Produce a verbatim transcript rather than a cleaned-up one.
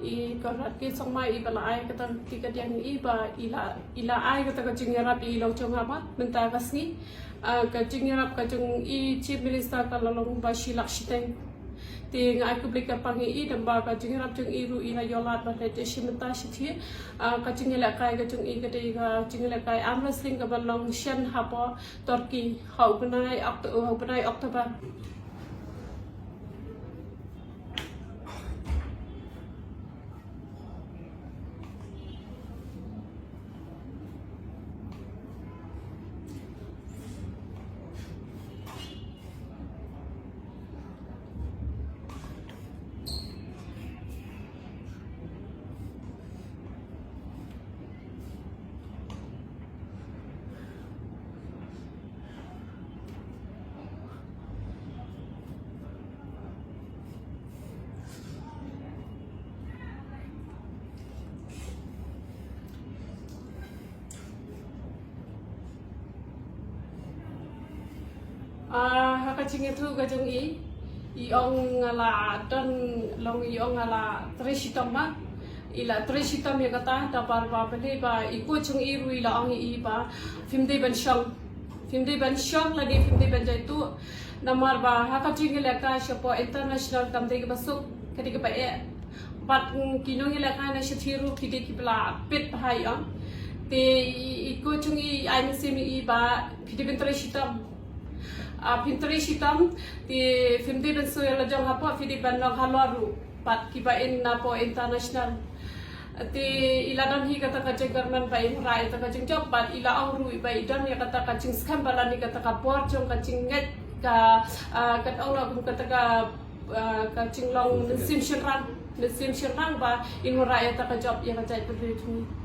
I Conrad K Sangma i ba la ai kata ka diang i ba i la, i la ai kata ka jingïarap i long jong nga ba mynta ka sngi. Ah, ka jingïarap ka jong i Chief Minister ka la long ba shi lak shiteng. Te nga ai khublei kyrpang ïa i, dang ba ka jingïarap jong i ruh i la ïoh lad ban leit sha mynta sha thie. Ah, ka jingïalehkai ka jong i ka dei ka jingïalehkai arm wrestling ka ban long shen hapoh Turkey ha u bnai Oct-, ha u bnai October. Ah, ha ka jingïathuh ka jong i, i ong nga la don long, i ong nga la trei shitom ma. I la trei shitom ïa kata, da bar ba bele ba i coach jong i ruh i la ong ïa i ba phim dei ban shong. Phim dei ban shong lane phim dei ban jaituh. Namar ba ha ka jingïalehkai shapoh international kam dei kaba suk, ka dei kaba eh. Bad, mm, ki nongïalehkai na shathie ruh ki dei kiba la pit bha ïa i. Te i, i coach jong i ai mynsiem ïa i ba phi dei ban trei shitom. Ah, phin trei shitom, te phim dei ban shu ïa la jong hapoh, phi dei ban long halor ruh bad kiba in napoh international. Te i la don hi kata ka jingkyrmen ba in wanrah ïa kata ka jingjop, bad i la ong ruh ba i don ïa kata ka jingskhem bad lane kata ka bor jong ka jingngeit ka, ah, ka ong la kum kata ka, ah, ka jinglong mynsiem shynrang, mynsiem shynrang ba in wanrah ïa kata ka jop ïa ka jaitbynriew jong ngi.